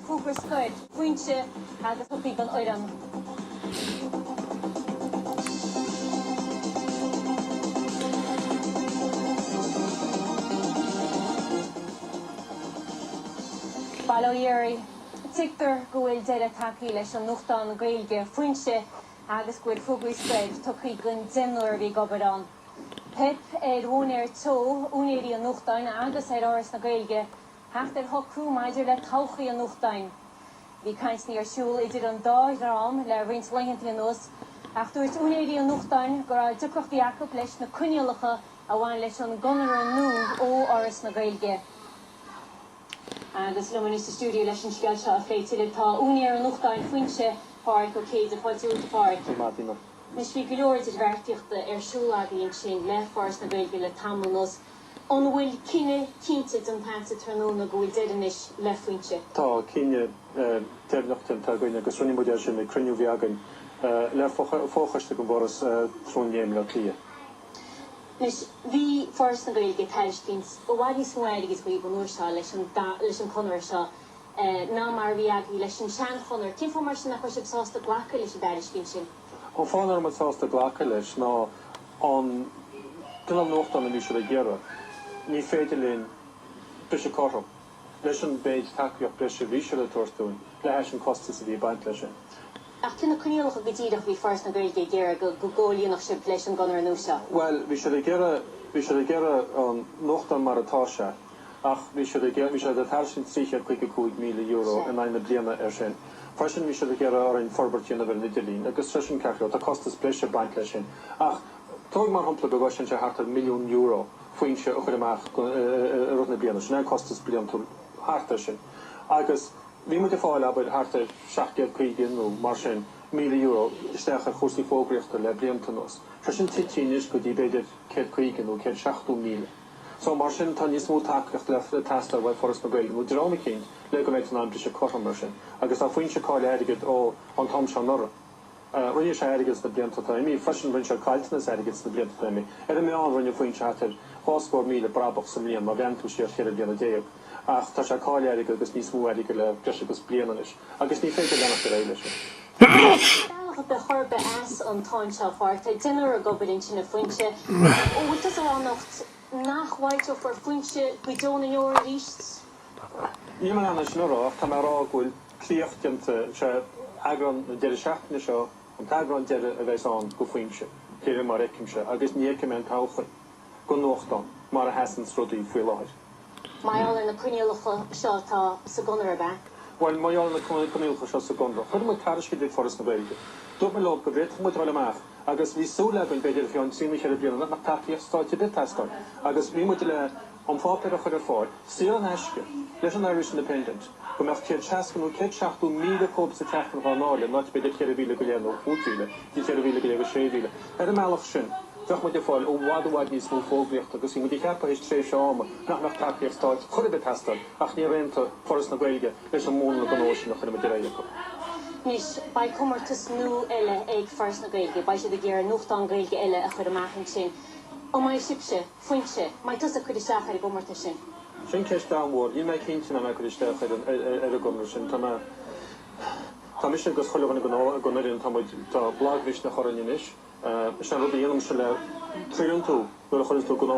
Fógra scoir, Foinse agus tugtha don fhoireann. Bail ó Dhia oraibh. Tuigtear go bhfuil deireadh tagtha leis an nuachtán Gaeilge, Foinse, agus go bhfuil fógraí scoir tugtha don deichniúr a bhí ag obair ann. Theip ar Mhóinéar Teo, úinéirí an nuachtáin, agus ar Fhoras na Gaeilge theacht ar shocrú maidir le todhchaí an nuachtáin. Bhí cainteanna ar siúl idir an dá dhream le roinnt laethanta anuas ach dúirt úinéirí an nuachtáin go raibh deacrachtaí acu leis na coinníollacha a bhain leis an gconradh nua ó Fhoras na Gaeilge. Agus liom anois sa stiúideo leis an scéal seo a phlé tuilleadh tá úinéir an nuachtáin Foinse, Pádhraic Ó Céide. Fáilte romhat a Phádhraic. Anois bhí go leor idirbheartaíochta ar siúl agaibh ansin le Foras na Gaeilge le tamall anuas. An bhfuil cinneadh cinnte déanta agat tráthnóna go bhfuil deireadh anois le Foinse? Tá cinneadh deimhneach déanta againn agus rinne muid é sin ag cruinniú a bhí againn le fochoiste den bhForas tráthnóna inné i mBaile Átha Cliath. Anois, bhí Foras na Gaeilge ag tairiscint i bhfad níos mó airgid dhaoibh an uair seo leis an leis an conradh seo ná mar a bhí agaibh leis an seanchonradh. Cén fáth mar sin nach raibh sibh sásta glacadh leis an dtairiscint sin? An fáth nach raibh muid sásta glacadh leis ná an cineál nuachtán a bhí siad ag iarraidh, ní féidir linn briseadh cothrom leis an mhéid tacaíocht breise a bhí siad ag tabhairt dúinn le hais an costas a bhí ag baint leis sin. Ach cé na coinníollacha go díreach a bhí Foras na Gaeilge ag iarraidh go gcomhlíonfadh sibh leis an gconradh nua seo? Bhuel, bhí siad ag iarraidh, bhí siad ag iarraidh an nuachtán mar atá sé ach bhí siad ag, bhí siad ag tairiscint €355,000 in aghaidh na bliana air sin. Freisin bhí siad ag iarraidh orainn forbairt a dhéanamh ar an idirlíon agus freisin ceart go leor, tá costas breise ag baint leis sin. Ach tóg mar shampla go gcostaíonn sé thart ar €1,000,000 Foinse a chur amach i rith na bliana, sin é an costas bliantúil thart air sin. Agus bhí muid ag fáil, abair, thart ar 750 nó mar sin €1,000 isteach ar chúrsaí fógraíochta le blianta anuas. Tá sin tite anois go dtí b'fhéidir 150 nó 170,000. So mar sin tá níos mó tacaíocht le teastáil uaidh Foras na Gaeilge nó dream eicínt le go mbeidh in ann briseadh cothrom ar sin. Agus tá Foinse ag cailleadh airgid ó an t-am seo anuraidh. Rinne sé airgead sna blianta atá imithe. Freisin rinne sé caillteanas airgid sna blianta atá imithe. Ar an meán rinne Foinse thart ar 2 scór brabach sa mbliain má bhreathnaíonn tú siar 14 bliana. Ach tá sé ag cailleadh airgid agus níos mó airgid le breis agus bliain anois. Agus ní féidir leanacht ar aghaidh leis sin. Bealach ar bith chor ar bith as an tsáinn seo, a Phádhraic. Tá deichniúr ag obair ansin i Foinse. An bhfuil tusa a rá anocht nach bhfoilseofar Foinse go deo na ndeor arís? Níl mé in ann é sin a rá ach tá mé a rá go bhfuil críoch déanta, sé eagrán na deireadh seachtaine seo an t-eagrán deiridh a bheas ann go Foinse, de réir mar a fheicimse, agus ní fheicim aon todhchaí don nuachtán mar a sheasanns rudaí faoi láthair. Mar gheall ar na coinníollacha seo atá sa gconradh, ab ea? Bhuel, mar gheall ar na coinníollacha seo sa gconradh, chuir muid tairiscint ag Foras na Gaeilge. Dúirt muid leo go bhféadfadh muid dul amach agus bhí súil againn, b'fhéidir, faoi cheann trí nó cheithre bliana, nach mbeadh tacaíocht stáit ar bith ag teastáil. Agus bhí muid le an pháipéar a chur ar fáil, saor in aisce, leis an Irish Independent, go mbeadh 160 nó 170,000 cóip sa tseachtain dhá ndáileadh, in áit b'fhéidir 4,000 go leith nó 5,000, idir 4,000 go leith agus 6,000. Ar an mbealach sin, bheadh muid ag fáil i bhfad i bhfad níos mó fógraíochta agus bhí muid ag ceapadh théis tréimhse ama nach mbeadh tacaíocht stáit chor ar bith ag teastáil ach níor aontaigh Foras na Gaeilge leis an múnla gnó sin a chuir muid ar aghaidh acu. Anois, beidh comórtas nua eile ag Foras na Gaeilge, beidh siad ag iarraidh nuachtán Gaeilge eile a chur amach ansin. An mbeidh sibhse, Foinse, an mbeidh tusa ag cur isteach ar an gcomórtas sin? Sin ceist an-mhór. Níl mé cinnte an mbeidh mé ag cur isteach ar an gconradh sin. Tá mé. Tá mise agus chuile dhuine den fhoireann, tá muid, tá lagmhisneach orainn anois. Sin an rud a dhéanaimse le triaileann tú nuair a chuireann tú gnó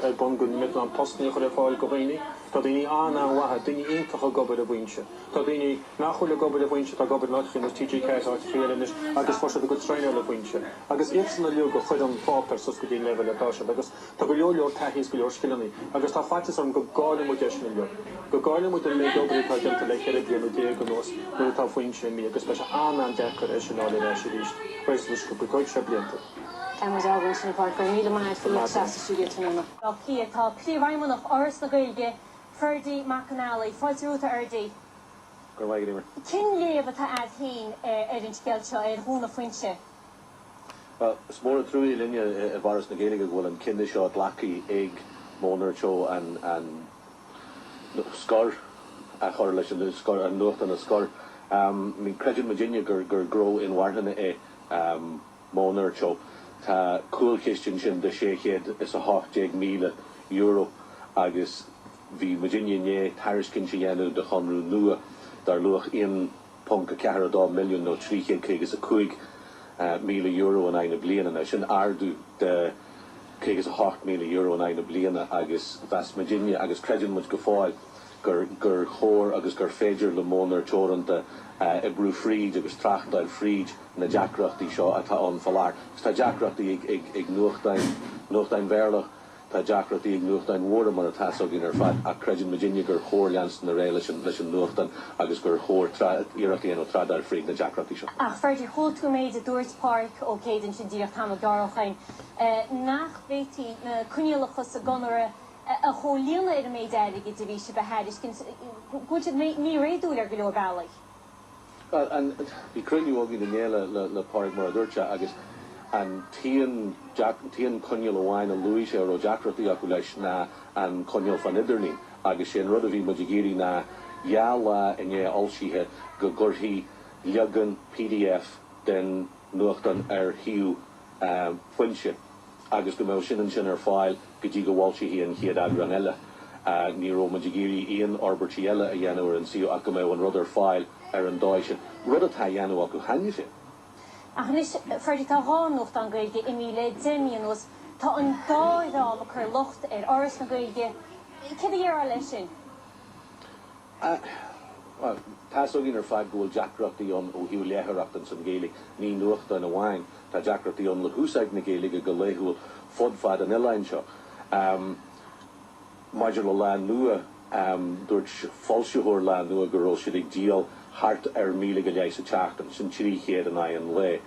ar bun go mbeidh tú in ann postanna a chur ar fáil do dhaoine. Tá daoine an-an-mhaithe, daoine iontacha ag obair i bhFoinse. Tá daoine nach bhfuil ag obair i bhFoinse atá ag obair in áiteachaí ar nós TG4 is áiteachaí eile anois agus fuair siad a gcuid traenála i bhFoinse. Agus iadsan uilig a chuir an páipéar suas go dtí an leibhéal atá siad. Agus tá go leor leor taithí is go leor scileanna agus tá faitíos orm go gcaillfidh muid é sin uilig. Go gcaillfidh muid an méid oibre atá déanta le 14 bliana anuas nuair atá Foinse imithe agus beidh sé an-an-deacair é sin a fháil ar ais arís, réasúnta sciobtha, tógfaidh sé blianta. Tá muid ábalta ansin a Phádhraic, go raibh míle maith agat faoi theacht isteach sa stiúideo tráthnóna. Átha Cliath, tá Príomhfheidhmeannach Fhoras na Gaeilge, Ferdie Mac Con Ailí. Fáilte romhat a Fherdie. Go raibh maith agat, Emer. Cén léamh atá agat féin ar an scéal seo, ar dhúnadh Foinse? Bhuel, is mór an truaí linne i bhForas na Gaeilge go bhfuil an cinneadh seo glactha ag Móinéar Teo an scor a chur leis an scor, an nuachtán a scor. Creideann muidinne gur gnó inmharthana é Móinéar Teo. Tá cúlchiste ansin de €618,000 agus bhí muidinne i ndiaidh tairiscint a dhéanamh do chonradh nua. dar luach €1.42 milliún nó €355,000 in aghaidh na bliana. Now sin ardú de €58,000 in aghaidh na bliana agus mheas muidinne, agus creideann muid go fóill, gur gur chóir agus gur féidir le Móinéar Teoranta oibriú fríd agus tráchtáil fríd na deacrachtaí seo atá ann fá láthair. Agus tá deacrachtaí ag ag ag nuachtáin, nuachtáin Bhéarla, tá deacrachtaí ag nuachtáin mhóra mar atá 's againn ar fad ach creideann muidinne gur chóir leanstan ar aghaidh leis an leis an nuachtán agus gur chóir iarracht a dhéanamh trádáil fríd na deacrachtaí seo. Ach Ferdia, chuala tú an méid a dúirt Pádraig Ó Céidigh ansin díreach tamall gearr ó shoin, nach bhféadfaí na coinníollacha sa gconradh a chomhlíonadh ar an méid airgid a bhí sibh a thairiscint, go bhfuil siad míréadúil ar go leor bealaí. Bhuel, bhí cruinniú againn inné le Pádraig, mar a dúirt sé, agus an t-aon t-aon coinníoll amháin a luaigh sé a raibh deacrachtaí acu leis ná an coinníoll fán idirlíon agus sé an rud a bhí muid ag iarraidh ná dhá lá i ndiaidh a fhoilsithe go gcuirfí leagan pdf den nuachtán ar shuíomh Foinse. agus go mbeadh sin ansin ar fáil go dtí go bhfoilseofaí an chéad eagrán eile. Ní raibh muid ag iarraidh aon fhorbairtí eile a dhéanamh ar an suíomh ach go mbeadh an rud ar fáil ar an dóigh sin, rud atá á dhéanamh acu cheana féin. Ach anois, Ferdia, tá dhá nuachtán Gaeilge imithe le 10 mí anuas. Tá an dá dhream ag cur locht ar Fhoras na Gaeilge. Céard a déarfá leis sin? Bhuel, tá's againn ar fad go bhfuil deacrachtaí ann ó thaobh léitheoireachta ins an Ghaeilge, ní nuachtáin amháin, tá deacrachtaí ann le húsáid na Gaeilge go laethúil fud fad an oileáin seo. Maidir le Lá Nua, dúirt foilsitheoir Lá Nua go raibh siad ag díol thart ar 1,000 go leith sa tseachtain, sin 300 in aghaidh an lae.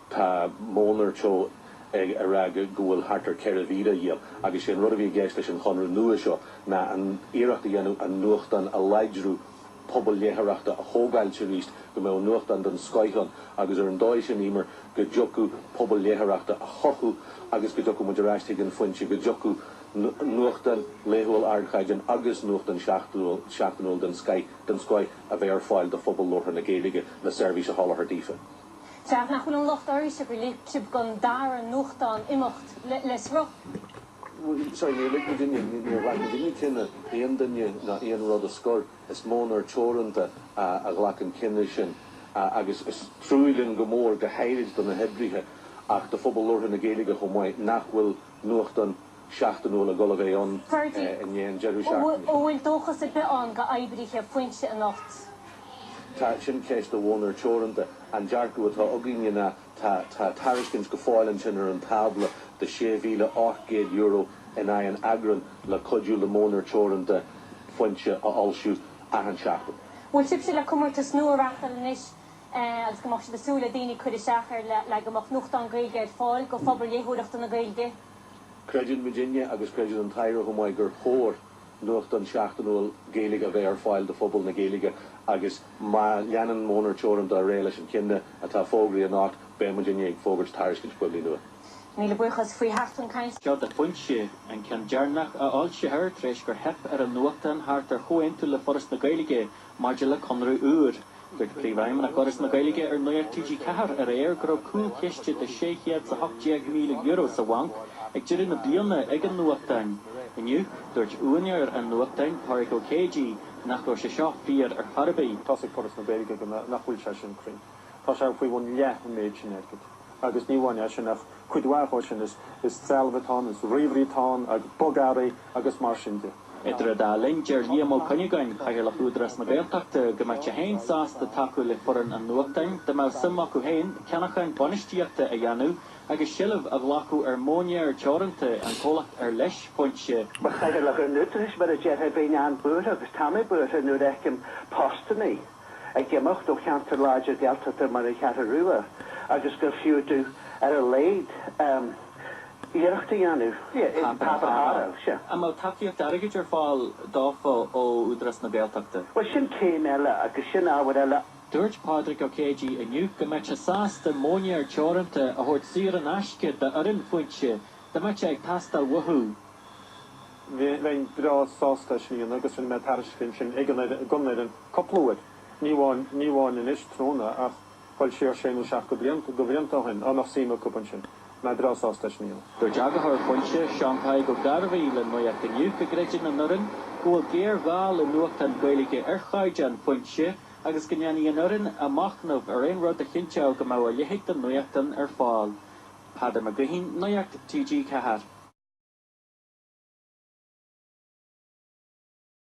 Tá Móinéar Teo ag rá go bhfuil thart ar 4,000 á dhíol agus sé an rud a bhí i gceist leis an chonradh nua seo ná an iarracht a dhéanamh an nuachtán a láidriú, pobal léitheoireachta a thógáilt arís, go mbeadh nuachtán den scoith ann agus ar an dóigh sin, Emer, go dtiocfadh pobal léitheoireachta a chothú agus go dtiocfadh muid ar ais chuig an phointe go dtiocfadh nuachtán laethúil ardchaighdeáin agus nuachtán seachtainiúil den scoith a bheith ar fáil do phobal labhartha na Gaeilge le seirbhís a sholáthar daofa. Sea, ach nach bhfuil an locht oraibhse gur lig sibh don dara nuachtán imeacht le sruth? Sorry, níor lig muidinne, níor ghlac muidinne cinneadh aon duine ná aon rud a scor. Is Móinéar Teoranta a ghlac an cinneadh sin agus is trua linn go mór, go háirid do na hoibrithe ach do phobal labhartha na Gaeilge chomh maith, nach bhfuil nuachtán seachtainiúil ag dul a bheith ann Ferdia, i ndiaidh an deireadh seachtaine An bhfuil dóchas ar bith ann go oibrithe Foinse anocht? Tá, sin ceist do Mhóinéar Teoranta. An dearcadh atá againne ná tá tá tairiscint go fóill ansin ar an tábla de €6,800 in aghaidh an eagráin le cuidiú le Móinéar Teoranta Foinse a fhoilsiú achan seachtain. Bhfuil sibhse le comórtas nua a reachtáil anois agus go mbeadh sibh ag súil le daoine cur isteach air le go mbeadh nuachtán Gaeilge ar fáil go phobal léitheoireachta na Gaeilge? Creideann muidinne, agus creideann an tAire chomh maith, gur chóir nuachtán seachtainiúil Gaeilge a bheith ar fáil do phobal na Gaeilge agus má leanann Móinéar Teoranta ar aghaidh leis an chinneadh atá fógraithe anocht, beidh muidinne ag fógairt tairiscint poiblí nua. Míle buíochas faoi theacht chun cainte. Seo do Foinse, an ceann deireanach a fhoilsithear tar éis gur theip ar an nuachtán theacht ar chomhaontú le Foras na Gaeilge maidir le conradh úr. Dúirt Príomhfheidhmeannach Fhoras na Gaeilge ar Nuacht TG4 aréir go raibh cúlchiste de €618,000 sa bhanc ag deireadh na bliana ag an nuachtán. Inniu, dúirt úinéir an nuachtáin, Pádraig Ó Céidigh, nach raibh sé seo fíor ar chor ar bith. Tá's ag Foras na Gaeilge go nach bhfuil sé sin cruinn. Tá sé faoi bhun leath an méid sin airgid. Agus ní amháin é sin ach cuid mhaith dhó sin is trealamh atá ann, is ríomhairí atá ann agus bogearraí agus mar sin de. Idir an dá linn, deir Liam Ó Cuinneagáin, Cathaoirleach Údarás na Gaeltachta, go mbeadh sé féin sásta tacú le foireann an nuachtáin dá mbeadh suim acu féin ceannachán bainistíochta a dhéanamh agus seilbh a ghlacadh ar Mhóinéar Teoranta, an comhlacht ar leis Foinse. Mar chathaoirleach ar an Údarás, mar a déarfá, bheinn an-bhuartha agus tá mé buartha nuair a fheicim postannaí ag imeacht ó cheantar láidir Gaeltachta mar an Cheathrú Rua agus gur fiú domh ar a laghad iarracht a dhéanamh páipéar a a tharrtháil. Sea. An mbeadh tacaíocht airgid ar fáil dófa ó Údarás na Gaeltachta? Bhuel, sin céim eile agus sin ábhar eile. Dúirt Pádraig Ó Céidigh inniu go mbeadh sé sásta Móinéar Teoranta a thabhairt saor in aisce d'fhoireann Foinse dá mbeadh sé ag teastáil uathu. Bheinn breá sásta é sin a dhéanamh agus rinne mé an tairiscint sin ag an don fhoireann cúpla uair, ní amháin ní amháin anois tráthnóna ach dul siar sé nó seacht de bhlianta de bhlianta ó shin, dá mbeadh suim acu ansin. Bheinn breá sásta é sin a dhéanamh. Dúirt eagarthóir Foinse, Seán Tadhg Ó Gairbhí le Nuacht Inniu go gcreideann an fhoireann go bhfuil géarghá le nuachtán Gaeilge ar chaighdeán Foinse. agus go ndéanfaidh an fhoireann a machnamh ar aon rud a chinnteodh go mbeadh a leithéid de nuachtán ar fáil. Peadar Mac Guithín, Nuacht TG4.